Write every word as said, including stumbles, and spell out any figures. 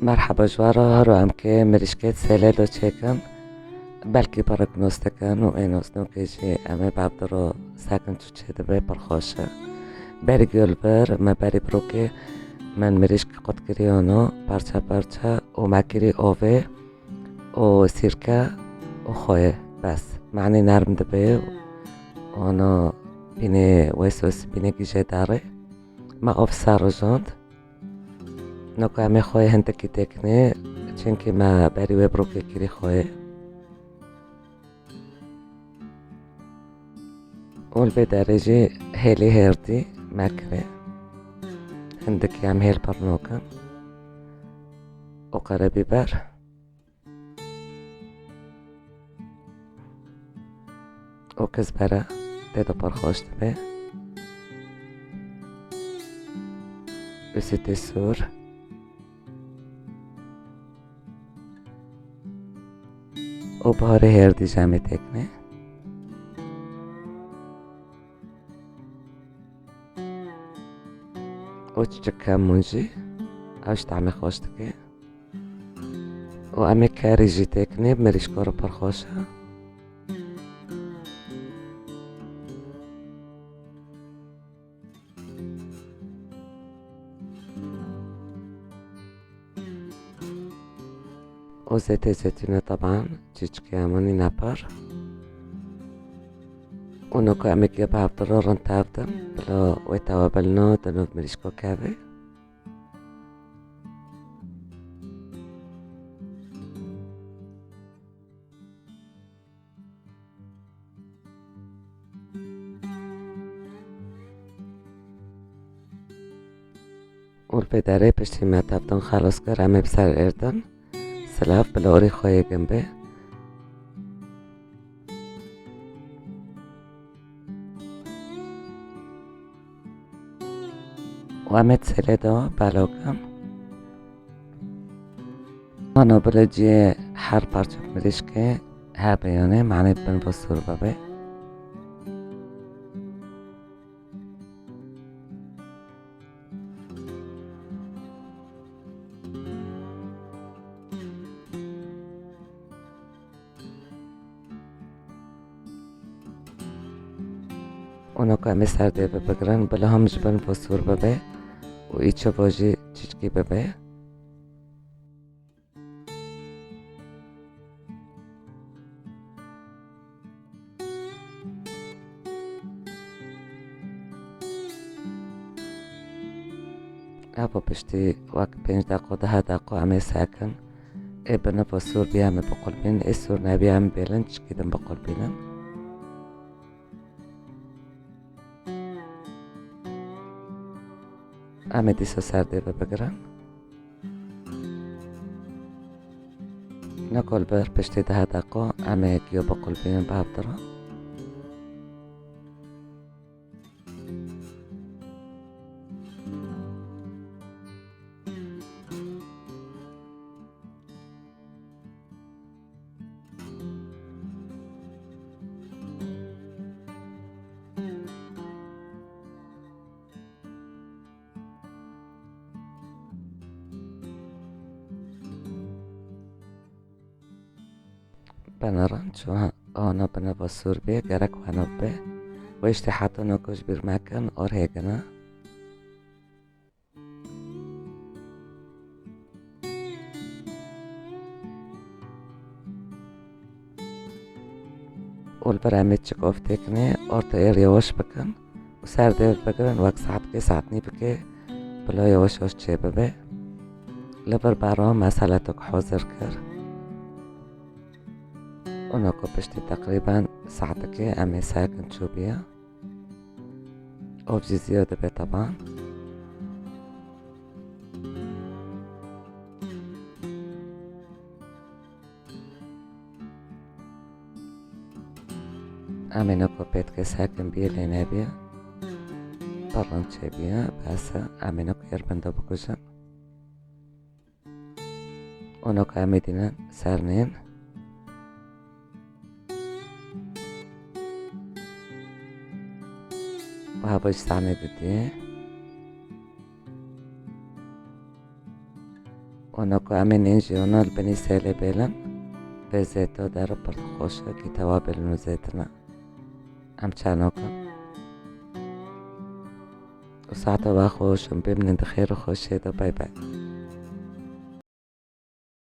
Merheba ji we re, hero em kê mirîşkê sêlê do çêkin. Belkî pir nûs dikin û ê nûsnûkê jî em ê bavdiro sekin çû çê dibe pir xweş e. Berî gul bir, me berî birokê min mirîşk qut kirî ono parça parça û me kirî ovê û sîrke û xoyê. Bes. Manî nerm dibe û ono bînê wes wes bînê gîjê darê. Me ov ser rijand. Noka em ê xweyê hindikî têkinê, çimkî me berî wê birokê kirî xweyê. Û li vê derê jî hêlî hêrdî me kirê. Hindikî em hêl pir nokin. Û qerebîber. û kizbere tê de pir xweş dibe. Û sîtê sûr û biharê hêrdî jî em ê têkinê. Û çiçik kemûn jî ew ji tehmê xweş dike. Û em ê kerî jî têkinê, bi mirîşko re pir xweş e. Û zêtê zeytûnê teban çîçikê hemû nîne pir. Û noka em ê giya bi hevdiro rind tevdin, bila wê tewa bilno di nû mirîşko kevê. Û li vê derê piştî me tevdin xelas kir, em ê bi ser êrdin silav bila orî xwe yê gin bê. Û em ê di sêlê de belaw kin. Ano bila cihê her parçe mirîşkê hebe yanê, manê bin bo sûr bibe. Û noka em ê ser dê ve bigirin, bila him ji bin ve sûr bibe û îço ve jî çîçkî bibe. Evo piştî wek pênc deqo, deh deqo em ê sekin. Ê binivo sûr biya em ê biqulbînin, ê sûr nebiya em bêlin çikî din biqulbînin. Em ê dîsa ser dê ve bigirin. Niko li ber piştî deh deqo em ê giyo biqulbînin bi hevdira. Binirin çû ana biniva sûr bê, gerek weno bê. Wê îştî heta noko ji bîr mekin, or hêgin e. Û li vir em ê çik ov têkinê, orta êr yewaş bikin û ser dê bigirin, wek saetkê, saet nîvikê bila yewaş yewaş çêbibe. Li vir berra me seletok hazir kir. Û noko piştî teqrîben saetekê em ê sekin çû biya. Ov jî ziya dibe teban. Em ê noko pêtkê sekin bîye lê nebiye. Pir rind çêbiye, bes e. Em ê noko êr bin de bikujin. Û noka em ê dînin ser nên. Û heva ji sahnê didî. Û no ku em ê nêjî û no li binî sêlê bêlin, vê zêto der û pir dixweşe kî tewa bêlin û zêtine. Em çanokin. Û saeta we xweş in, bimînin di xêr û xweşiyê de. Bay bay.